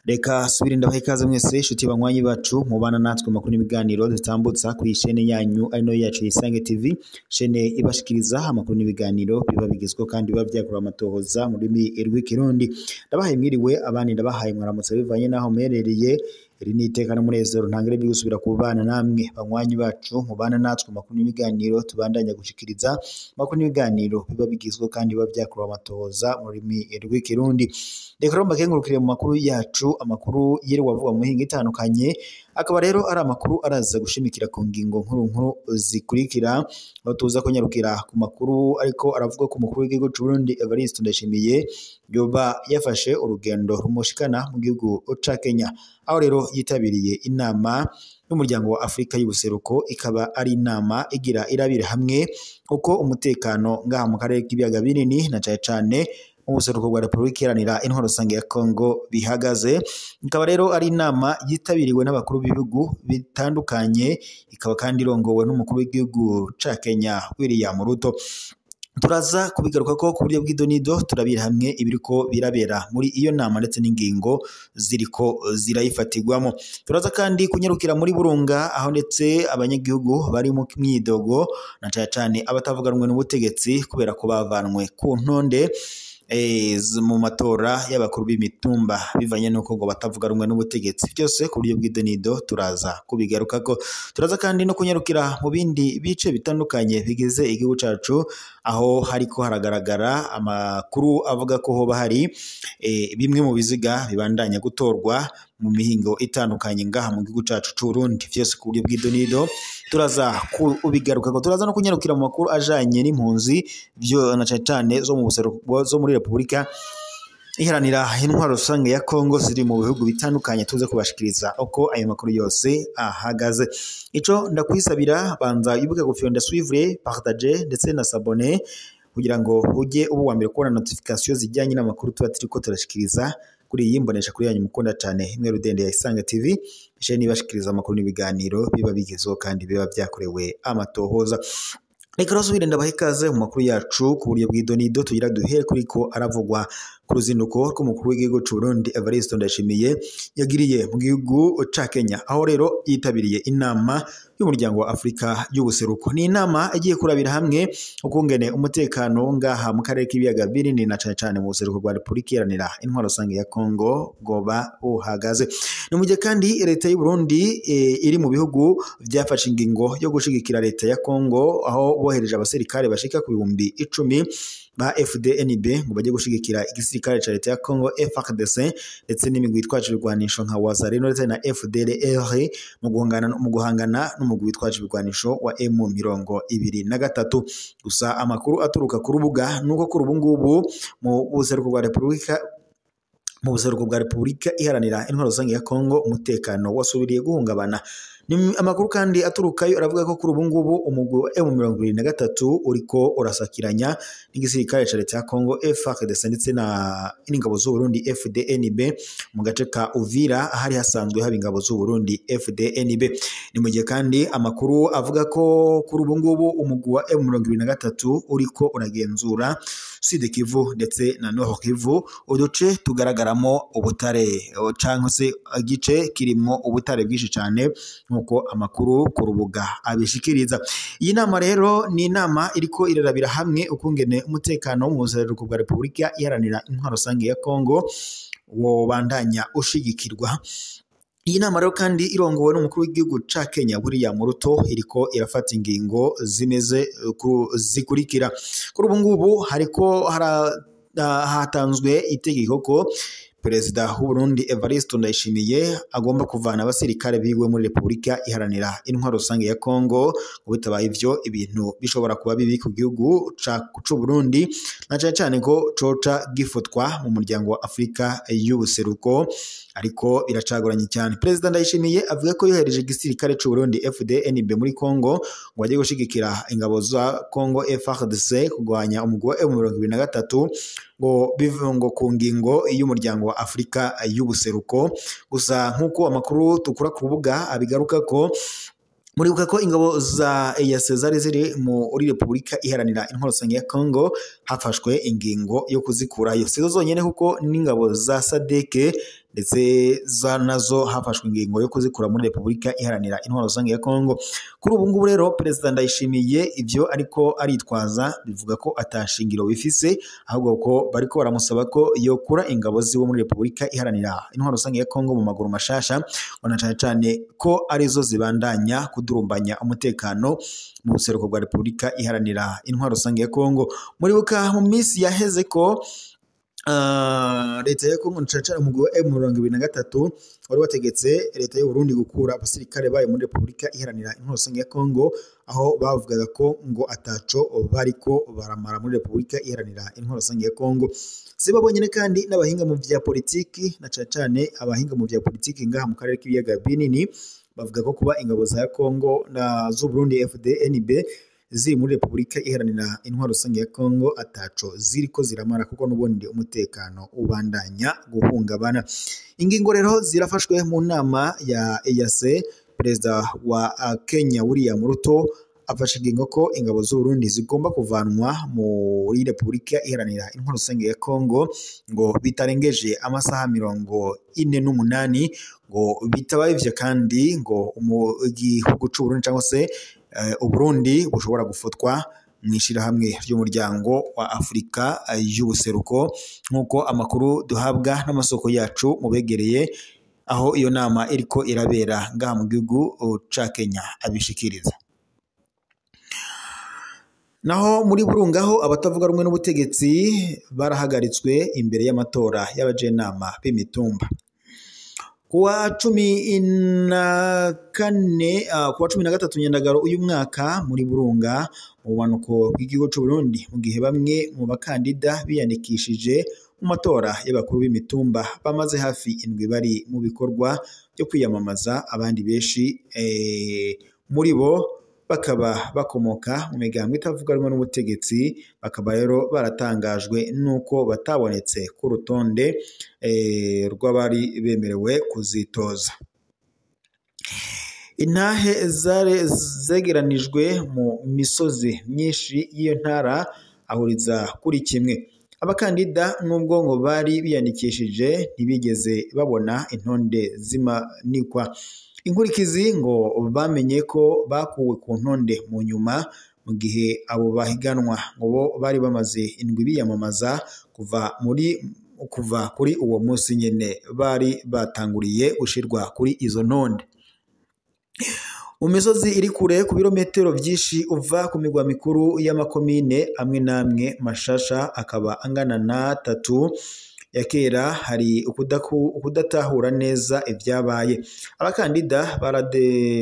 Reka subira ndabaha ikaze mwese inshuti banywanyi bacu mubana natwe makuru n'ibiganiro dutambutsa kuri chaîne yanyu ari nayo yacu Isange TV, chaîne ibashikiriza amakuru n'ibiganiro biba bigezweho kandi biba vyakorewe amatohoza mu rurimi rw'ikirundi. Ndabahaye mwiriwe abandi ndabahaye mwaramutse bivanye naho muherereye. Iri ni iteka n'umunezero ntangere byo gusubira kubana namwe banywanyi bacu mubana natwe makuru n'ibiganiro tubandanya gushikiriza makuru n'ibiganiro biba bigezweho kandi biba vyakorewe amatohoza mu rurimi rw'ikirundi. Reka rero mbakengurukire mu makuru yacu, amakuru yiriwe avugwa mu mihingo itandukanye, akaba rero ari amakuru araza gushimikira ku ngingo nkuru nkuru zikurikira, aho tuza kunyarukira ku makuru ariko aravuga ko umukuru w'igihugu c'u Burundi Evariste Ndayishimiye yoba yafashe urugendo rumushikana mu gihugu ca Kenya, aho rero yitabiriye inama y'umuryango wa Afrika y'ubuseruko, ikaba ari inama igira irabira hamwe uko umutekano ngaha mu karere k'ibiyaga binini na cane cane mu buseruko bwa Repubulika Iharanira Intwaro Rusange ya Kongo bihagaze. Ikaba rero ari inama yitabiriwe n'abakuru b'ibihugu bitandukanye, ikaba kandi irongowe n'umukuru w'igihugu ca Kenya William Ruto. Turaza kubigaruka ko ku buryo bw'idonido turabira hamwe ibiriko birabera muri iyo nama ndetse n'ingingo ziriko zirayifatirwamo. Turaza kandi kunyarukira muri Burunga, aho ndetse abanyagihugu bari mu myidogo na cane cane abatavuga rumwe n'ubutegetsi kubera ko bavanwe ku ntonde mu matora y'abakuru b'imitumba bivanye n'uko ngo batavuga rumwe n'ubutegetsi. Byose ku buryo bw'idonido turaza kubigarukako. Turaza kandi no kunyarukira mu bindi bice bitandukanye bigize igihugu cacu, aho hariko haragaragara amakuru avuga ko hoba hari bimwe mu biziga bibandanya gutorwa mu mihingo itandukanye ngaha mu gihugu cacu c'u Burundi. Vyose ku buryo bw'idonido turaza kubigarukako. Turaza no kunyarukira mu makuru ajanye n'impunzi vyo na cane cane zo mu buseruko zo muri Repubulika Iharanira Intwaro Rusange ya Kongo ziri mu bihugu bitandukanye, tuze kubashikiriza uko ayo makuru yose ahagaze. Ico ndakwisabira, banza ibuke gufyonda suivre, partager ndetse na s'abonner kugira ngo ujye uba uwa mbere kubona notification zijyanye n'amakuru tuba turiko turashikiriza kuri iyi mbonesha kuri yanyu mukunda cane imwe rudende ya Isange TV, chaîne ibashikiriza amakuru n'ibiganiro biba bigezweho kandi biba vyakorewe amatohoza. Reka rero subire ndabaha ikaze mu makuru yacu ku buryo bw'idonido, tugira duhere kuriko aravugwa ku ruzinduko rw'umukuru w'igihugu c'u Burundi Evariste Ndayishimiye yagiriye mu gihugu ca Kenya, aho rero yitabiriye inama y'umuryango wa Afrika y'ubuseruko. Ni inama igiye kurabira hamwe ukungene umutekano ngaha mu karere k'ibiyaga binini na cane cane mu buseruko bwa Repubulika Iharanira Intwaro Rusange ya Kongo bwoba buhagaze. Ni mu gihe kandi leta y'u Burundi iri mu bihugu vyafashe ingingo yo gushigikira leta ya Kongo, aho bohereje abasirikare bashika ku 10,000 ba FDNB ngo bajye gushigikira igisirikare ca leta ya Kongo FARDC ndetse n'imigwi itwaje ibigwanisho nka Wazalendo ndetse na FDLR mu guhangana n'umugwi witwaje ibigwanisho wa M23. Gusa amakuru aturuka ku rubuga nuko kuri ubu ngubu mu buseruko bwa Repubulika Iharanira Intwaro Rusange ya Kongo umutekano wasubiriye guhungabana. Amakuru kandi aturukayo aravuga ko kuri ubu ngubu umugwi wa M23 uriko urasakiranya n'igisirikare ca leta ya Kongo FARDC ndetse na n'ingabo z'u Burundi FDNB mu gace ka Uvira ahari hasanzwe haba ingabo z'u Burundi FDNB. Ni mu gihe kandi amakuru avuga ko kuri ubu ngubu umugwi wa M23 uriko uragenzura Sud Kivu ndetse na Nord Kivu, uduce tugaragaramo ubutare canke se igice kirimwo ubutare bwinshi cane nkuko amakuru ku rubuga abishikiriza. Iyi nama rero ni inama iriko irarabira hamwe ukungene umutekano mu buseruko bwa Repubulika Iharanira Intwaro Rusange ya Kongo wobandanya ushigikirwa. Iyi nama rero kandi irongowe n'umukuru w'igihugu ca Kenya William Ruto, iriko irafata ingingo zimeze zikurikira. Kuri ubu ngubu hariko hatanzwe itegeko ko Perezida w'u Burundi Evariste Ndayishimiye agomba kuvana abasirikare biwe muri Repubulika Iharanira Intwaro Rusange ya Kongo, ngo bitabaye ivyo ibintu bishobora kuba bibi ku gihugu c'u Burundi na cane cane ko coca gifutwa mu muryango wa Afrika y'ubuseruko, ariko biracagoranye cyane. Perezida Ndayishimiye avuga ko yohereje igisirikare c'u Burundi FDNB muri Kongo ngo bajye gushigikira ingabo za Kongo FARDC kurwanya umugwi wa M23 ngo bive ngo ku ngingo y'umuryango wa Afrika y'ubuseruko. Gusa nkuko amakuru tukura ku rubuga abigaruka ko Muribuka ko ingabo za EAC zari ziri muri Repubulika Iharanira Intwaro Rusange ya Congo, hafashwe ingingo yo kuzikurayo. Sizo zonyene kuko n'ingabo za SADC ndetse za nazo hafashwe ingingo yo kuzikura muri Repubulika Iharanira Intwaro Rusange ya Congo. Kuri ubu ngubu rero Perezida Ndayishimiye ivyo ariko aritwaza bivuga ko atashingiro bifise, ahubwo ko bariko baramusaba ko yokura ingabo ziwe muri Repubulika Iharanira Intwaro Rusange ya Congo mu maguru mashasha, ngo na cane cane ko arizo zibandanya kudurumbanya umutekano mu buseruko bwa Repubulika Iharanira Intwaro Rusange ya Congo. Muribuka mu minsi yaheze ko leta ya Congo cane cane umugwi wa M23 wari wategetse leta y'u Burundi gukura abasirikare bayo muri Repubulika Iharanira Intwaro Rusange ya Congo, aho bavugaga ko ngo ataco bariko baramara muri Repubulika Iharanira Intwaro Rusange ya Congo. Sibo bonyene kandi n'abahinga mu vya politiki, na cane cane abahinga mu vya politiki ngaha mu karere k'ibiyaga binini, bavuga ko kuba ingabo za Congo na z'u Burundi FDNB ziri muri Repubulika Iharanira Intwaro Rusange ya Congo ataco ziriko ziramara, kuko n'ubundi umutekano ubandanya guhungabana. Ingingo rero zirafashwe mu nama ya EAC. Perezida wa Kenya William Ruto afashe ingingo ko ingabo z'u Burundi zigomba kuvanwa muri Repubulika Iharanira Intwaro Rusange ya Congo ngo bitarengeje amasaha 48, ngo bitabaye ivyo kandi ngo igihugu c'u Burundi cyangwa se Uburundi bushobora gufatwa mu ishirahamwe ry'umuryango wa Afurika y'ubuseruko, nk'uko amakuru duhabwa n'amasoko yacu mu begereye aho iyo nama iriko irabera ngaha mu gihugu ca Kenya abishikiriza. Naho muri Burungaho abatavuga rumwe n'ubutegetsi barahagaritswe imbere y'amatora y'abajenama b'imitumba. Kuwa 14 kuwa 13 Nyandagaro uyu mwaka muri Burunga mu bumanuko bw'igihugu c'u Burundi, mu gihe bamwe mu bakandida biyandikishije mu matora y'abakuru b'imitumba bamaze hafi indwi bari mu bikorwa byo kwiyamamaza, abandi benshi muri bo bakaba bakomoka mu migambwe itavuga rumwe n'ubutegetsi, bakaba rero baratangajwe nuko batabonetse ku rutonde rw'abari bemerewe kuzitoza. Intahe zare zegeranijwe mu misozi myinshi y'iyo ntara ahuriza kuri kimwe. Abakandida nubwo ngo bari biyandikishije ntibigeze babona intonde zimanikwa. Inkurikizi ngo bamenye ko bakuwe ku ntonde mu nyuma, mu gihe abo bahiganwa ngo bo bari bamaze indwi biyamamaza kuva kuri uwo munsi nyene bari batanguriye gushirwa kuri izo ntonde. Mu misozi iri kure ku birometero byinshi uva ku migwa mikuru y'amakomine amwe n'amwe mashasha akaba angana na 3 ya kera, hari ukudatahura neza ibyabaye. Abakandida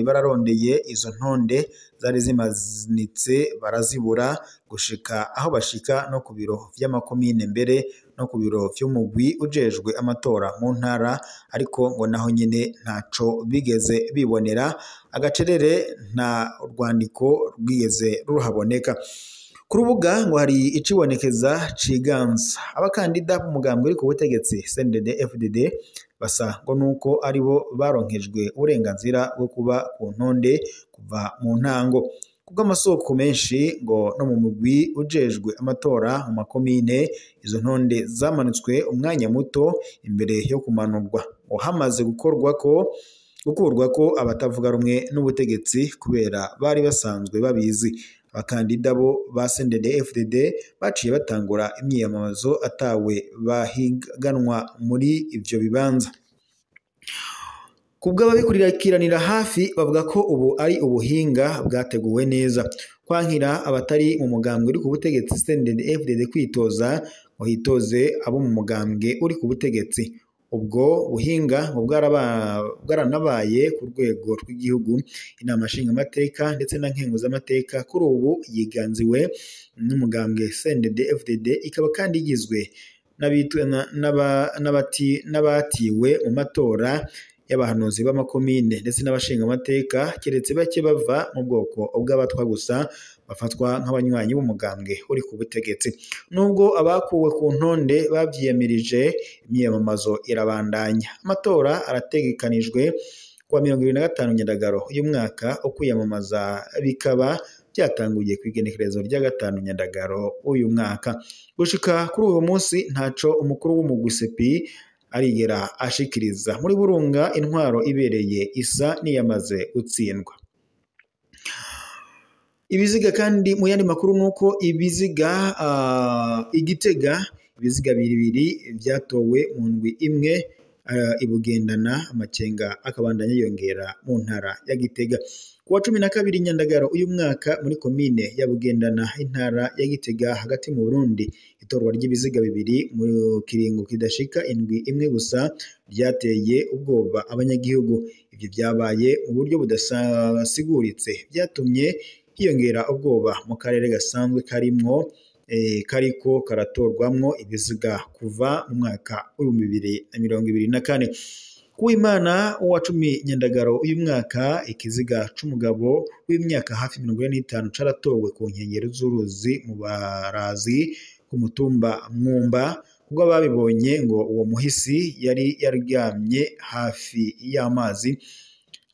bararondeye izo ntonde zari zimanitse barazibura, gushika aho bashika no ku biro vy'amakomine mbere no ku biro vy'umugwi ujejwe amatora mu ntara, ariko ngo naho nyene ntaco bigeze bibonera. Agacerere nta rwandiko rwigeze ruhaboneka. Ku rubuga ngo hari icibonekeza ciganza. Abakandida b'umugambwe uri ku butegetsi CNDD FDD basa ngo nuko aribo baronkejwe uburenganzira bwo kuba ku ntonde kuva mu ntango. Kubw'amasoko menshi ngo no mu mugwi ujejwe amatora mu makomine izo ntonde zamanitswe umwanya muto imbere yo kumanurwa, ngo hamaze gukorwa ko gukurwa ko abatavuga rumwe n'ubutegetsi kubera bari basanzwe babizi. Abakandida bo ba CNDD FDD baciye batangura imyiyamamazo atawe bahiganwa muri ivyo bibanza. Kubw'ababikurikiranira hafi bavuga ko ubu ari ubuhinga bwateguwe neza kwankira abatari mu mugambwe uri ku butegetsi CNDD FDD kwitoza ngo hitoze abo mu mugambwe uri ku butegetsi. Ubwo buhinga ngo bwaranabaye ku rwego rw'igihugu, inama nshingamateka ndetse na nkenguzamateka kuri ubu yiganziwe n'umugambwe CNDD FDD, ikaba kandi igizwe n'abatiwe mu matora y'abahanuzi b'amakomine ndetse n'abashingamateka, keretse bake bava mu bwoko bw'abatwa gusa bafatwa nk'abanywanyi b'umugambwe uri ku butegetsi. Nubwo abakuwe ku ntonde babyiyamirije, imyiyamamazo irabandanya. Amatora arategekanijwe Kuwa 25 Nyandagaro uyu mwaka, ukwiyamamaza bikaba byatanguye kw'igenekerezo rya 5 Nyandagaro uyu mwaka. Gushika kuri uyu munsi ntaco umukuru w'umugwi CEPI arigera ashikiriza. Muri Burunga intwaro ibereye isa niyamaze gutsindwa. Ibiziga kandi mu yandi makuru nuko ibiziga Igitega ibiziga bibiri vyatowe mu ndwi imwe ibugendana, amakenga akabandanya yiyongera mu ntara ya Gitega. Kuwa 12 Nyandagaro uyu mwaka muri komine ya Bugendana intara ya Gitega hagati mu Burundi, itorwa ry'ibiziga bibiri mu kiringo kidashika indwi imwe gusa ryateye ubwoba abanyagihugu. Ivyo vyabaye mu buryo budasiguritse, vyatumye hiyongera ubwoba mu karere gasanzwe karimwo kariko karatorwamwo ibiziga kuva mu mwaka w'ibihumbi 2024. Kuwimana wa 10 Nyandagaro uyu mwaka, ikiziga c'umugabo w'imyaka hafi 45 caratowe ku nkengero z'uruzi mu Barazi ku mutumba Mwumba. Kubwo babibonye ngo uwo muhisi yari yaryamye hafi y'amazi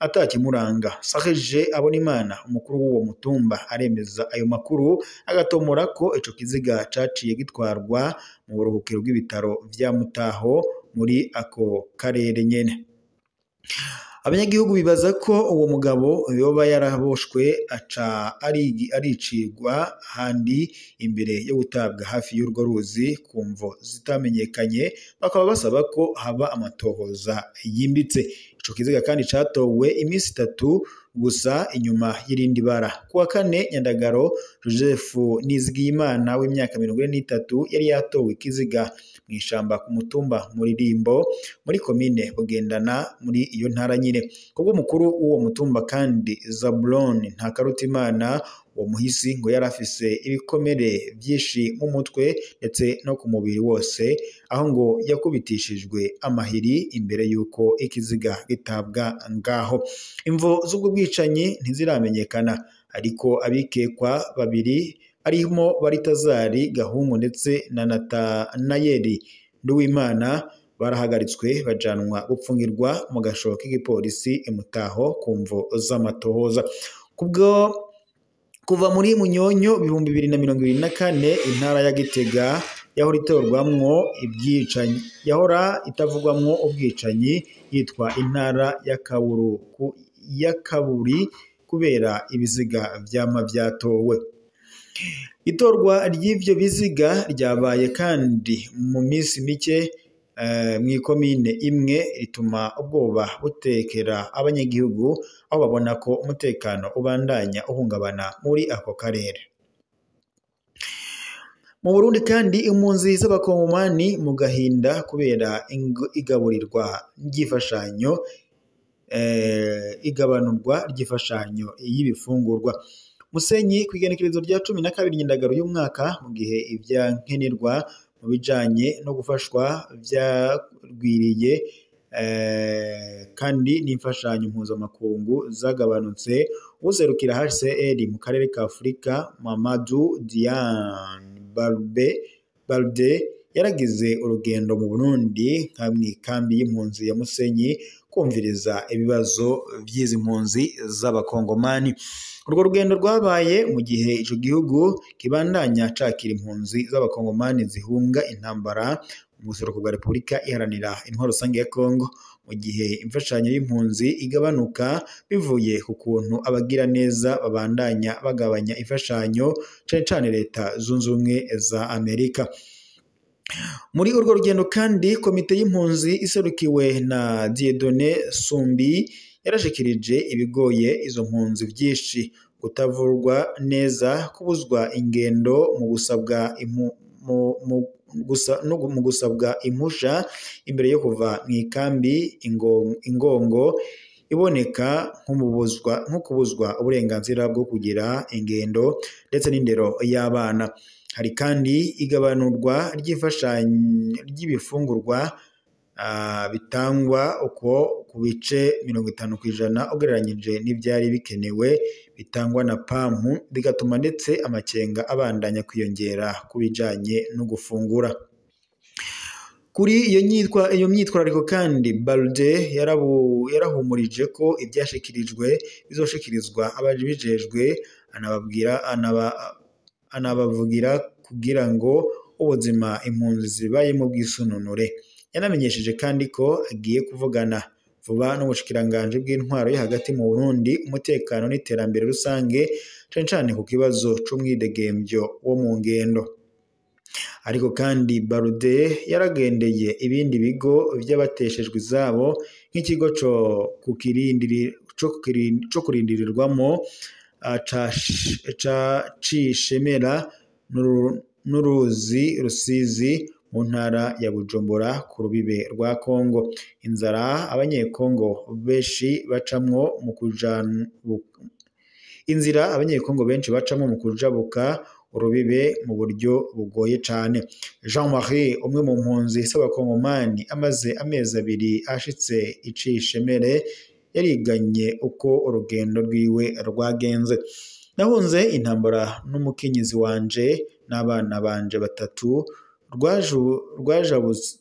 atakimuranga. Serge Abonimana, umukuru w'uwo mutumba, aremeza ayo makuru, agatomora ko ico kiziga caciye gitwarwa mu buruhukiro bw'ibitaro vya Mutaho muri ako karere nyene. Abanyagihugu bibaza ko uwo mugabo yoba yaraboshwe aca aricirwa handi imbere yo gutabwa hafi y'urwo ruzi ku mvo zitamenyekanye, bakaba basaba ko haba amatohoza yimbitse. Ico kiziga kandi catowe iminsi 3 gusa inyuma y'irindi bara. Kuwa 4 Nyandagaro, Joseph Nizigiyimana w'imyaka 43 yari yatowe ikiziga mw'ishamba ku mutumba Muririmbo muri komine Bugendana muri iyo ntara nyine. Kubwo mukuru w'uwo mutumba kandi Zabulon Ntakarutimana, uwo muhisi ngo yari afise ibikomere vyinshi mu mutwe ndetse no ku mubiri wose, aho ngo yakubitishijwe amahiri imbere y'uko ikiziga gitabwa ngaho. Imvo z'ubwo bwicanyi ntiziramenyekana, ariko abikekwa babiri arimo Baritazari Gahungu ndetse na Natanayeli Nduwimana barahagaritswe bajanwa gupfungirwa mu gasho k'igipolisi imutaho ku mvo z'amatohoza. Kubwo kuva muri Munyonyo 2024 intara ya Gitega yahora itorwamwo ibyicanyi, yahora itavugwamwo ubwicanyi, yitwa intara ya Kaburi kubera ibiziga vyama vyatowe. Itorwa ry'ivyo biziga ryabaye kandi mu minsi mike mw'ikomine imwe, rituma ubwoba butekera abanyagihugu, aho babona ko umutekano ubandanya uhungabana muri ako karere. Mu Burundi kandi impunzi z'abakongomani mu gahinda kubera igaburirwa ry'imfashanyo, igabanurwa ry'imfashanyo y'ibifungurwa. Musenyi kw'igenekerezo rya 12 Nyandagaro y'umwaka, mu gihe ivyankenerwa mu bijanye no gufashwa vyagwiriye kandi n'imfashanyo mpuzamakungu zagabanutse, userukira HCR mu karere ka Afurika Mamadou Diane Balde yaragize urugendo mu Burundi nka mw'ikambi y'impunzi ya Musenyi kumviriza ibibazo vy'izi mpunzi z'abakongomani. Urwo rugendo rwabaye mu gihe ico gihugu kibandanya cakira impunzi z'abakongomani zihunga intambara mu buseruko bwa Repubulika Iharanira Intwaro Rusange ya Kongo, mu gihe imfashanyo y'impunzi igabanuka bivuye ku kuntu abagira neza babandanya bagabanya imfashanyo, cane cane Leta Zunze Ubumwe za Amerika. Muri urwo rugendo kandi komite y'impunzi iserukiwe na Dieudonné Sumbi yarashikirije ibigoye izo mpunzi vyinshi: kutavurwa neza, kubuzwa ingendo mu gusabwa impusha imbere yo kuva mw'ikambi, ingongo iboneka nko kubuzwa uburenganzira bwo kugira ingendo ndetse n'indero y'abana. Hari kandi igabanurwa ry'ibifungurwa bitangwa uko ku bice 50% ugereranyije n'ivyari bikenewe bitangwa na PAM, bigatuma ndetse amakenga abandanya kwiyongera ku bijanye no gufungura. Kuri iyo myitwarariko kandi Balde yarahumurije ko ivyashikirijwe bizoshikirizwa ababijejwe, anabavugira kugira ngo ubuzima impunzi zibayemo bwisununure. Yanamenyesheje kandi ko agiye kuvugana vuba n'ubushikiranganji bw'intwaro yo hagati mu Burundi, umutekano n'iterambere rusange, cane cane ku kibazo c'umwidegemvyo wo mu ngendo. Ariko kandi Balde yaragendeye ibindi bigo vy'abateshejwe izabo nk'ikigo co kurindirirwamo ca Cishemera n'uruzi Rusizi mu ntara ya Bujumbura ku rubibe rwa Kongo. Inzara abanyekongo benshi bacamwo mu inzira abanyekongo benshi bacamwo mu kujabuka urubibe mu buryo bugoye cane. Jean-Marie, umwe mu mpunzi z'abakongomani amaze amezi 2 ashitse Icishemere, yariganye uko urugendo rwiwe rwagenze. Nahunze intambara n'umukenyezi wanje n'abana banje 3,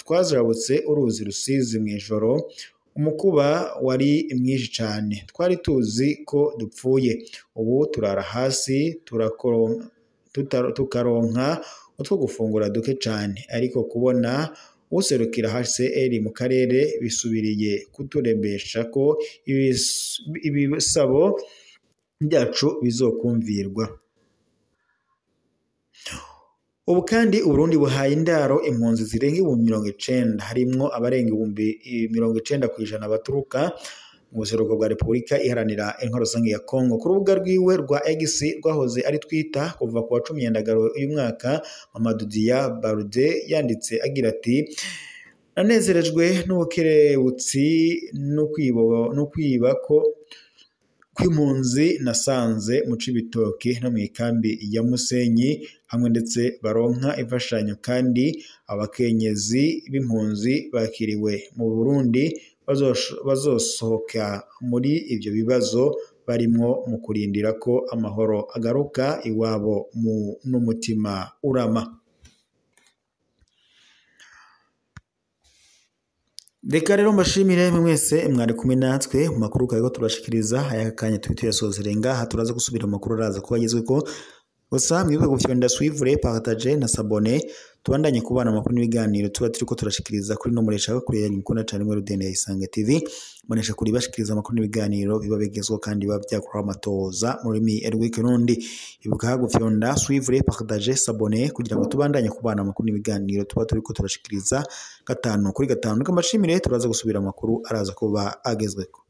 twajabutse uruzi Rusizi mw'ijoro, umukuba wari mwinshi cane, twari tuzi ko dupfuye. Ubu turara hasi tukaronka utwo gufungura duke cane, ariko kubona userukira HCR mu karere bisubiriye kuturembesha ko ibisabo byacu bizokumvirwa. Ubu kandi Uburundi buhaye indaro impunzi zirenga 90,000, harimwo abarenga 90% baturuka mu buseruko bwa Repubulika Iharanira Intwaro Rusange ya Kongo. Ku rubuga rwiwe rwa X rwahoze ari Twitter kuva ku wa 10 Nyandagaro uyu mwaka, Mamadou Dia Balde yanditse agira ati: nanezerejwe n'ubukerebutsi n'ukwiba ko kw'impunzi nasanze mu Cibitoke no mw'ikambi ya Musenyi, hamwe ndetse baronka imfashanyo, kandi abakenyezi b'impunzi bakiriwe mu Burundi bazosohoka muri ivyo bibazo barimwo mu kurindira ko amahoro agaruka iwabo n'umutima urama. Reka rero mbashimire mwese mwari kumwe natwe mu makuru kariko turashikiriza aya kanya tuyasozere ngaha. Turaza gusubira mu makuru araza kuba agezweko, gusa mwibuke gufyonda suivre, partager na s'abonner, tubandanye kubana amakuru n'ibiganiro tuba turiko turashikiriza kuri no muresha kuri yanyu mukunda cane mwe Rudende ya Isange TV, munesha kuri bashikiriza amakuru n'ibiganiro biba bigezweho kandi biba vyakora amatoza mu rurimi rw'ikirundi. Ibuka gufyonda suivre, partager, s'abonner kugira ngo tubandanye kubana amakuru n'ibiganiro tuba turiko turashikiriza 5 kuri 5. Reka mbashimire, turaza gusubira amakuru araza kuba agezweko.